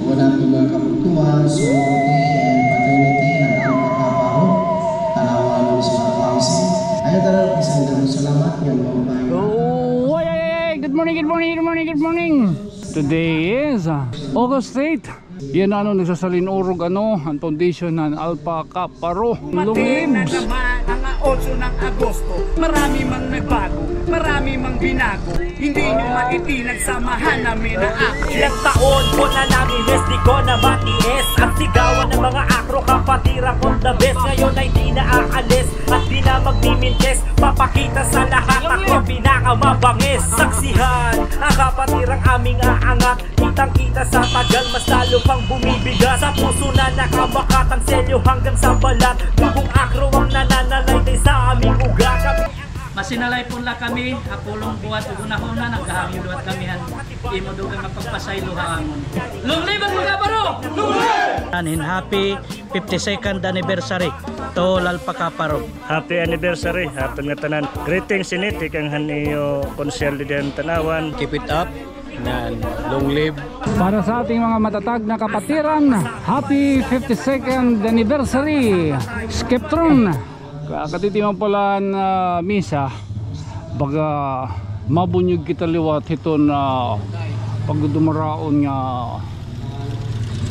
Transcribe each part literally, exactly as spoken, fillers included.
Ug an aton mga kabugtoan, sorority and fraternity han Alpha Kappa Rho Tanawan Municipal Council. Ayaw ta na, bisan damo salamat nga maupay. Oh, ay, ay, ay. Good morning, good morning, good morning, good morning. Today is, uh, August eight. Yana, ano, nagsasalin-urog, ano, an foundation han Alpha Kappa Rho. Long lives. Dumating na naman ang otso ng Agosto. Marami mang nagbago, marami mang binago. Hindi niyo matitinag, samahan namin na ako. Ilang taon ko na namimiss, di ko na matiis. Ang sigawan ng mga akro, kapatiran kong the best. Ngayon ay di na aalis at di na magmimintis. Papakita sa lahat, ako ang pinakamabangis. Saksihan ang kapatirang aming aangat. Kitang-kita sa tagal, mas lalo pang bumibigat. Sa puso na nakabakat ang selyo hanggang sa balat. Dugong akro ang nananalaytay sa aming ugat. Kami Masinalay pon la kami ha pulong buhat ug hunahuna, naghahangyo liwat kami han imo dugang nga pagpasaylo ha amon. Long live an Alpha Kappa Rho! Long live! An hin happy fifty-second anniversary to Alpha Kappa Rho. Happy anniversary ha aton ngatanan. Greetings ini tikang han iyo konsehal didi han Tanauan. Keep it up. Yan, long live. Para sa ating mga matatag na kapatiran, happy fifty-second anniversary, Skeptron. Ka-, katitimang pa la an, ah, misa, baga mabunyog kita liwat hiton, ah, pagdumaraon nga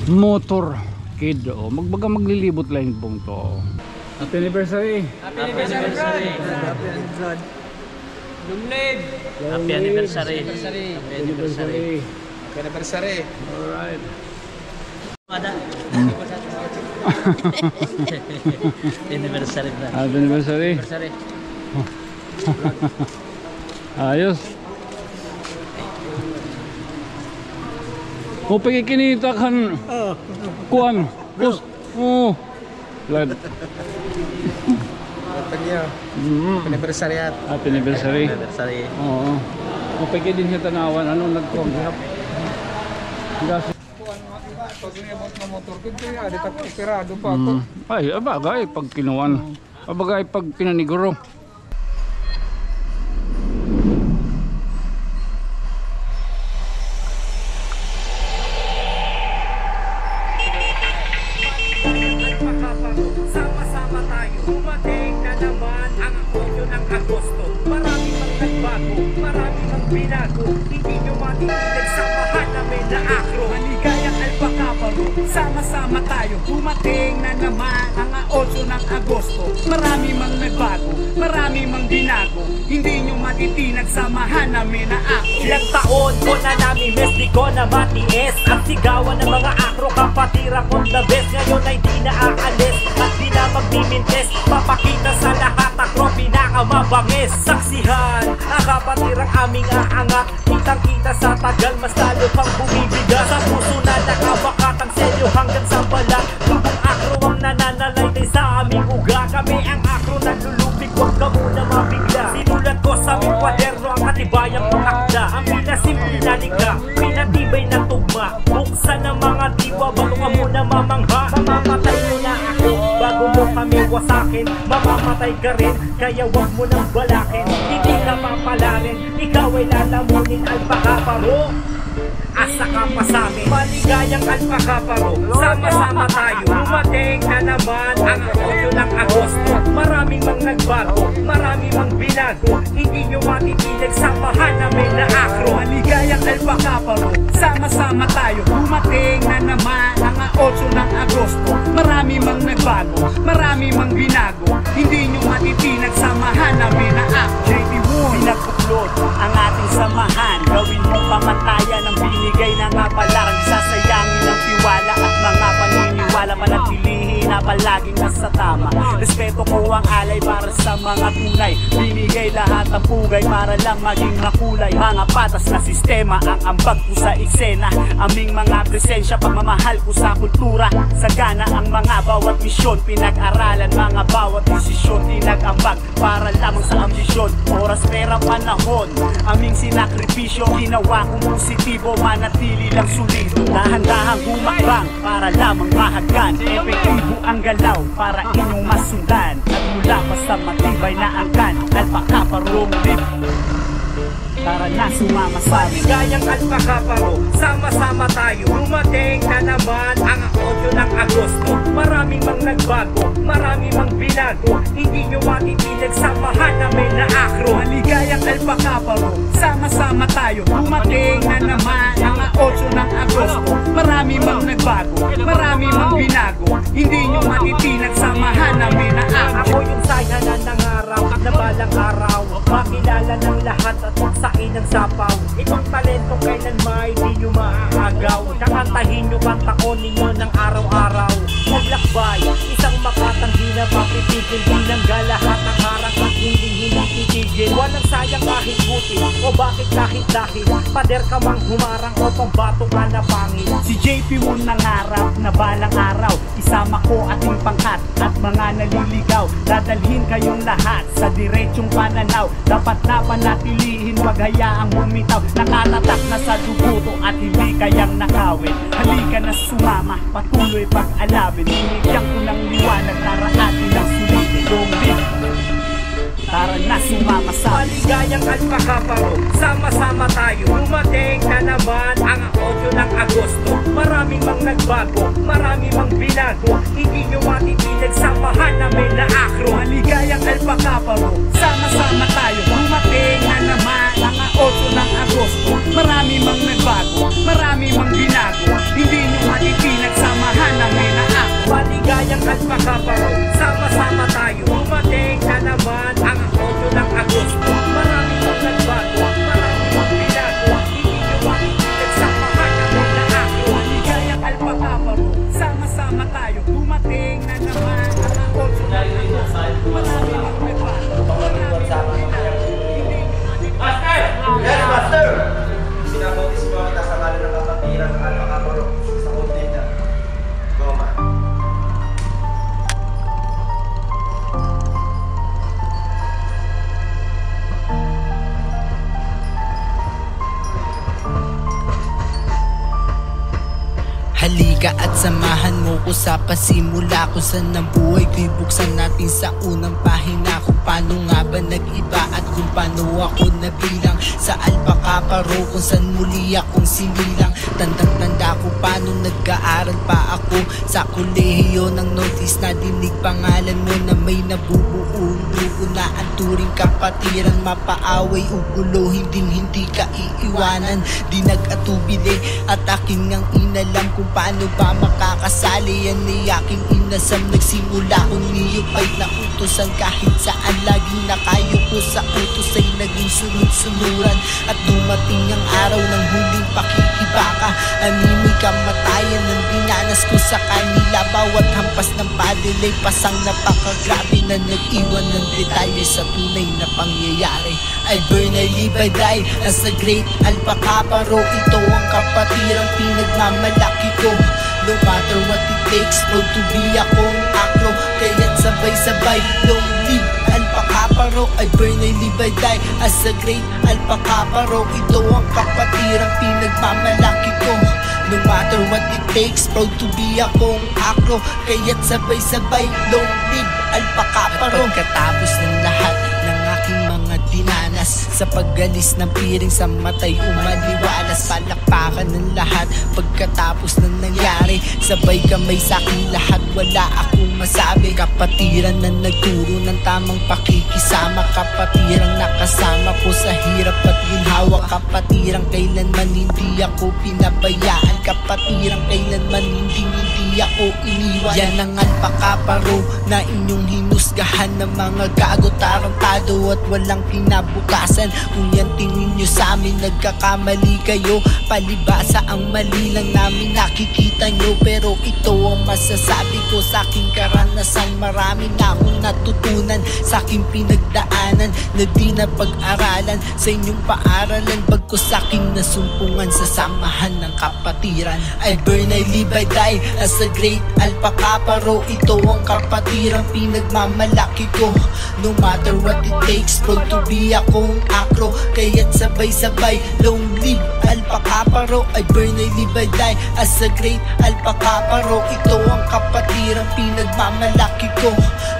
motorcade. O, magbaga maglilibot la hin bungto. Happy anniversary! Happy anniversary! Happy anniversary! Long live! Happy anniversary! Happy anniversary! Happy anniversary! Happy anniversary! All right. Ada. Hmm. Anniversary, bro. Happy anniversary. Anniversary. Ayos. O, pagkikinita kan kuan. Kus-, o. Lad. Happy New Year. Mm. Happy anniversary, at. Happy anniversary. Anniversary. Oo. Mapigil din siya tanawan, ano, nagkuwang hirap. Gas. Kuan, mga iba, pag niyabot nga motor, kung kaya, di ta pirado pa ako. Mm. Ay, bagay, pag kinuwan. Bagay, pag kinaniguro. Sama-sama tayo, dumating na naman ang otso ng Agosto. Marami mang nagbago, marami mang binago. Hindi nyo matitinag, samahan namin na akro. Maligayang Alpha Kappa Rho, sama-sama tayo, dumating na naman ang otso ng Agosto. Marami mang nagbago, marami mang binago. Hindi nyo matitinag, samahan namin na ako. Ilang taon ko na namimiss, di ko na matiis. Ang sigawan ng mga akro, kapatiran kong the best. Ngayon ay di na aalis at di na magmimintis. Papakita sa lahat, ako pinakamabangis. Saksihan ang kapatirang aming aangat. Kitang-kita sa tagal, mas lalo pang bumibigat. Sa puso na nakabakat ang selyo hanggang sa balat. Dugong akro ang nananalaytay sa aming ugat. Kami ang akro na lulupig, huwag ka muna mabigla. Sinulat ko sa aming kwaderno ang katibayang mga akda. Ang pinasimple na likha, pinatibay na tugma. Buksan ang mga diwa, bago ka muna mamangha. Mamamatay muna ako bago mo kami wasakin. Mamamatay ka rin, kaya wag mo nang balakin. Hindi ka papalarin, ikaw ay lalamunin, Alpha Kappa Rho. Asa ka pa sa amin? Maligayang Alpha Kappa Rho, sama-sama tayo. Dumating na naman ang otso ng Agosto. Maraming mang nagbago, marami mang binago. Hindi nyo matitinag, samahan namin na akro. Maligayang Alpha Kappa Rho, sama-sama tayo. Dumating na naman ang otso ng Agosto. Marami mang nagbago, marami mang binago. Hindi nyo matitinag, samahan namin na akro. J P one, pinagbuklod ang ating samahan. Gawin mong pamantayan ang binigay na nga palaran. Sasayangin ang tiwala at mga paniniwala. Panatilihin na palaging nasa tama. Respeto ko ang alay para sa mga tunay. Binigay lahat ang pugay para lang maging makulay. Mga patas na sistema ang ambag ko sa eksena. Aming mga presensya, pagmamahal ko sa kultura. Sagana ang mga bawat misyon. Pinag-aralan mga bawat desisyon. Di nag-ambag para lamang sa ambisyon. Oras, pera, panahon, aming sinakripisyo. Ginawa kong positibo, manatili lang solido. Dahan-dahang humakbang para lamang mahagkan. Epektibo ang galaw para inyong masundan. At mula pa sa matibay na angkan, Alpha Kappa Rho, long live. Tara na, sumama sa amin. Maligayang Alpacaparo, sama-sama tayo. Dumating na naman ang otso ng Agosto. Maraming mang nagbago, marami mang binago. Hindi nyo matitinig sa mahal namin na Akro. Maligayang Alpacaparo, sama-sama tayo. Dumating na naman ang otso ng Agosto. Marami mang nagbago, marami mang binago. Hindi nyo matitinag sa mahal namin na Akro. Ako yung saya na nangarap na balang araw makilala ng lahat at magsain ng sapaw. Itong talento kailan may di nyo maaagaw. Kakantahin nyo, kantaon ninyo ng araw-araw. Maglakbay, isang makatang di na mapipigil. Tinanggal lahat ng harang at hindi, hindi titigil. Walang sayang kahit butil o bakit kahit dahil. Pader ka mang humarang o pambato ka na pangil. Si J P Won nangarap na balang araw isama ko ating pangkat at mga naliligaw. Dadalhin kayong lahat sa diretsong pananaw. Dapat na panatilihin, wag hayaang bumitaw. Nakatatak na sa dugo to at hindi kayang nakawin. Halika na sumama, patuloy pag-alawin. Binigyan ko ng liwanag, tara atin ang sulitin. Long live! Tara na, sumama sa Maligayang Alpacaparo, sama-sama tayo. Dumating na naman ang otso ng Agosto. Maraming mang nagbago, marami mang binago. Hindi nyo matitinag sa mahal namin na Akro. Maligayang Alpacaparo, sama-sama tayo. Dumating na naman ang otso ng Agosto. Marami mang nagbago, marami mang binago. Hindi nyo matitinag sa mahal namin na Akro. Maligayang Alpacaparo, sama-sama tayo. Dumating na naman ang otso ng Agosto. Marami mang nagbago, marami mang binago. Hindi nyo matitinag sa mahal namin na Akro. Maligayang Alpacaparo, sama-sama tayo. Dumating na naman ang otso ng Agosto. Marami mang nagbago, marami mang binago. Hindi nyo matitinag sa mahal namin na Akro. Master! Yes, Master! Pinabautismo kita sa ngalan ng kapatiran ng Alpacaparo sa Kondena. Goma. Halika at samahan mo ko sa pasimula kung saan ang buhay ko'y buksan natin sa unang pahina. Kung paano nga ba nag-iba at kung paano ako nabilang sa Alpacaparo kung saan muli akong sinilang. Tandang-tanda ko pa nung nag-aaral pa ako sa kolehiyo ng Northeast, nadinig pangalan mo na may nabubuong grupo na ang turing kapatiran, mapaaway o gulo, hinding-hindi ka iiwanan. Di nag-atubili at akin ngang inalam kung paano ba makakasali. Yan ay aking inasam, nagsimula kong neophyte na utusan kahit saan. Laging nakayuko sa utos ay naging sunod-sunuran. At dumating ang araw ng huling pakikibaka. Animoy kamatayan ang dinanas ko sa kanila. Bawat hampas ng paddle ay pasang napakagrabe na nag-iwan ng detalye sa tunay na pangyayari. I burn, I live, I die as a great Alpacaparo. Ito ang kapatirang pinagmamalaki ko. No matter what it takes, proud to be akong Akro. Kaya't sabay-sabay, long live Alpacaparo. I burn, I live, I die as a great Alpacaparo. Ito ang kapatirang pinagmamalaki ko. No matter what it takes, proud to be akong Akro. Kaya't sabay-sabay, long live Alpacaparo. Pagkatapos ng lahat ng aking mga dinanas, sa pag-alis ng piring sa mata'y umaliwalas, palakpakan ng lahat pagkatapos ng nangyari. Sabay kamay sa aking lahat, wala akong masabi. Kapatiran na nagturo ng tamang pakikisama, kapatirang nakasama ko sa hirap at ginhawa, kapatirang kailanman hindi ako pinabayaan, kapatirang kailanman hindi, hindi ako iniwan. Yan ang Alpacaparo na inyong hinusgahan ng mga gago, tarantado at walang kinabukasan. Kung yan tingin nyo sa amin, nagkakamali kayo. Palibhasa ang mali lang namin nakikita nyo, pero ito ang masasabi ko sa aking karanasan. Marami na akong natutunan sa aking pinagdaanan na di na pag-aralan. Sa inyong paaralan, bagkus sa aking nasumpungan sa samahan ng kapatiran. I burn, I live, I die as a great Alpacaparo. Ito ang kapatirang pinagmamalaki ko. No matter what it takes, proud to be akong Akro. Kaya't sabay-sabay, long live Alpacaparo. I burn, I live, I die as a great Alpacaparo. Ito ang kapatirang pinagmamalaki ko.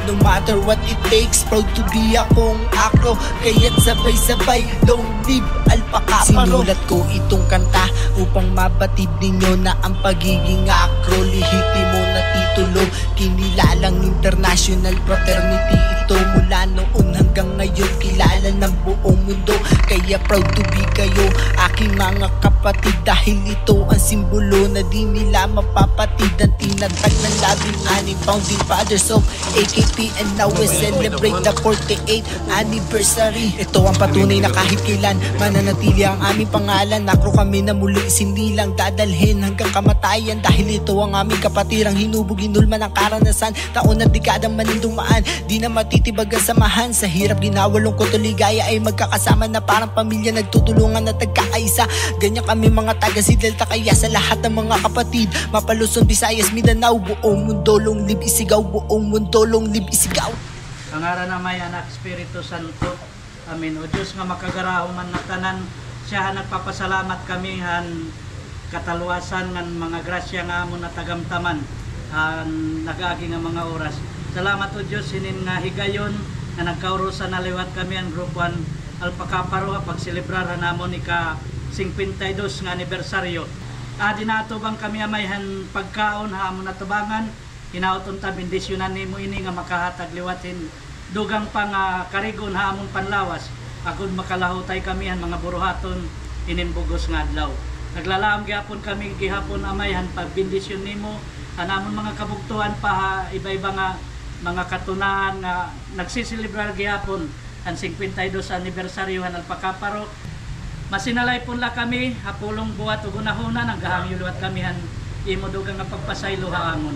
No matter what it takes, proud to be akong Akro. Kaya't sabay-sabay, long live Alpakaparo. Sinulat ko itong kanta upang mabatid ninyo na ang pagiging Akro, lehitimo na titulo. Kinilalang international fraternity ito, mula noon hanggang ngayon kilala ng buong mundo. Kaya proud to be kayo, aking mga kapatid, dahil ito ang simbolo na di nila mapapatid. Ang tinatag ng labing anim founding fathers of A K P, and now we celebrate the forty-eighth anniversary. Ito ang patunay na kahit kailan, mananatili ang aming pangalan. Akro kami na muli sinilang, dadalhin hanggang kamatayan. Dahil ito ang aming kapatirang hinubog, hinulma ng karanasan. Taon at dekadang manindumaan, di na matitibag ang samahan. Sa hirap, ginawa, lungkot o ligaya ay magkakasama na parang pamilya, nagtutulungan at nagkakaisa. Ganyan kami mga taga Sidelta, kaya sa lahat ng mga kapatid, Mapa, Luzon, Visayas, Mindanao, buong mundo, long live Isigaw, buong mundo, long live Isigaw. Sa ngaran ng Amay, Anak, Espiritu Santo. Amen. O Diyos nga makagarahom han tanan, siya han nagpapasalamat kami han katalwasan ngan mga grasya nga amon natagamtaman han nag-agi nga mga oras. Salamat, O Diyos, hinin nga higayon nga nagkaurusan na liwat kami han grupo han Alpakaparo ha pagselebrar han amon ika-singkwenta y dos nga anibersaryo. Adi naatubang kami, Amay, han pagkaon ha amon atubangan. Hinaot unta bendisyonan nimo ini nga makahatag liwat hin dugang pa nga karig-on ha amon panlawas, agod makalahutay kami han mga buruhaton hinin bug-os nga adlaw. Naglalaom gihapon kami gihapon, Amay, han pagbendisyon nimo han amon mga kabugtoan pa ha iba-iba nga mga katunahan nga nagseselebrar gihapon han singkwenta y dos anibersaryo han Alpakaparo. Masinalaypon la kami ha pulong, buhat ug hunahuna, nanggahangyo liwat kami han imo dugang nga pagpasaylo ha amon.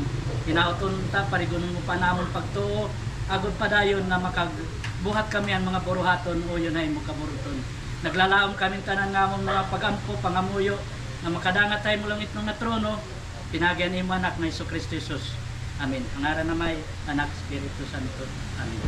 Hinaot unta, parig-on mo pa an amon pagtuo, agod padayon nga makagbuhat kami han mga buruhaton uyon ha imo kaburuton. Naglalaom kami tanan nga amon mga pag-ampo, pangamuyo, nga makadangat ha imo langitnon nga trono, pinaagi han imo Anak nga Jesucristo Jesus. Amen. Ha ngaran ng Amay, Anak, Espiritu Santo. Amen.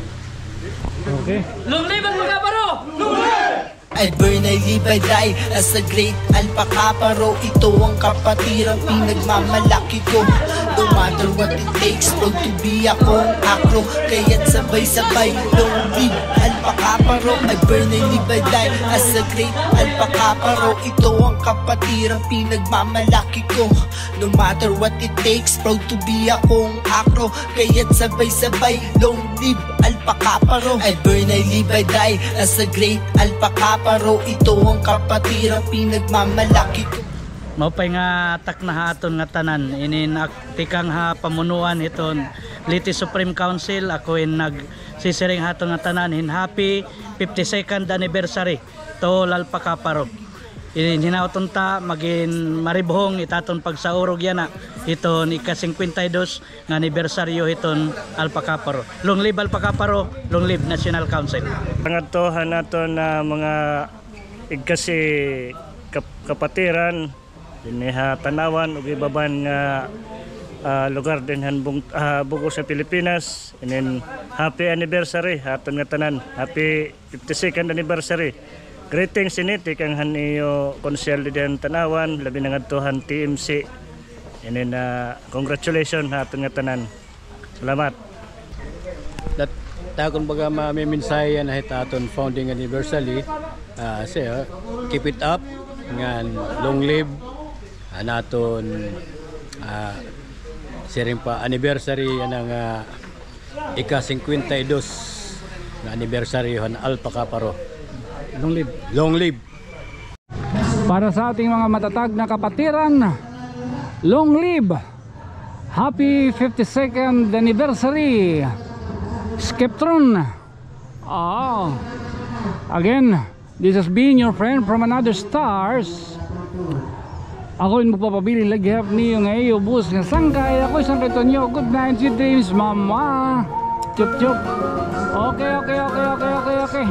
Okay. Long live Alpakaparo! Long live! I burn, I live, I die as a great Alpakaparo. Ito ang kapatirang pinagmamalaki ko. No matter what it takes, proud to be akong Akro. Kaya't sabay-sabay, long live Alpakaparo. I burn, I live, I die as a great Alpakaparo. Ito ang kapatirang pinagmamalaki ko. No matter what it takes, proud to be akong Akro. Kaya't sabay-sabay, long live Alpakaparo. I burn, I live, I die as a great Alpakaparo. Ito ang kapatirang pinagmamalaki ko. Maupay nga takna ha aton nga tanan. Inin ak-, tikang ha pamunuan hiton Leyte Supreme Council, ako in nagsisiring ha aton nga tanan hin happy fifty-second anniversary to Alpakaparo. Inin hinaot unta, magin maribhong it aton pagsaurog yana hiton ika-singkwenta y dos nga anibersaryo hiton Alpakaparo. Long live Alpakaparo, long live National Council. Ngadto han aton, ah, mga igkasi kap-, kapatiran dinhi ha Tanauan ug ibaban nga, ah, lugar dinhi han bung-, ah, bug-os nga Pilipinas. Inin happy anniversary ha aton nga tanan. Happy fifty-second anniversary. Greetings ini tikang han iyo konsehal didi han Tanauan, labi na ngadto han T M C. Inin, ah, congratulations ha aton nga tanan. Salamat. Dat-, dakon baga mamimensahe yana hit aton founding anniversary. Ah, sir, keep it up. Ngan long live an aton, ah, siring pa, anniversary yana nga ika-singkwenta y dos nga anibersaryo han Alpakaparo. Long live. Long live. Para sa ating mga matatag na kapatiran, long live! Happy fifty-second anniversary, Skeptron! Ah. Again, this has been your friend from another stars. Ako in magpapabilin la gihap niyo nga iyo bug-os nga sangkay. Ako isang kay Tonyo. Good night, sweet dreams, mama. Chup, chup. Okay, okay, okay, okay, okay, okay.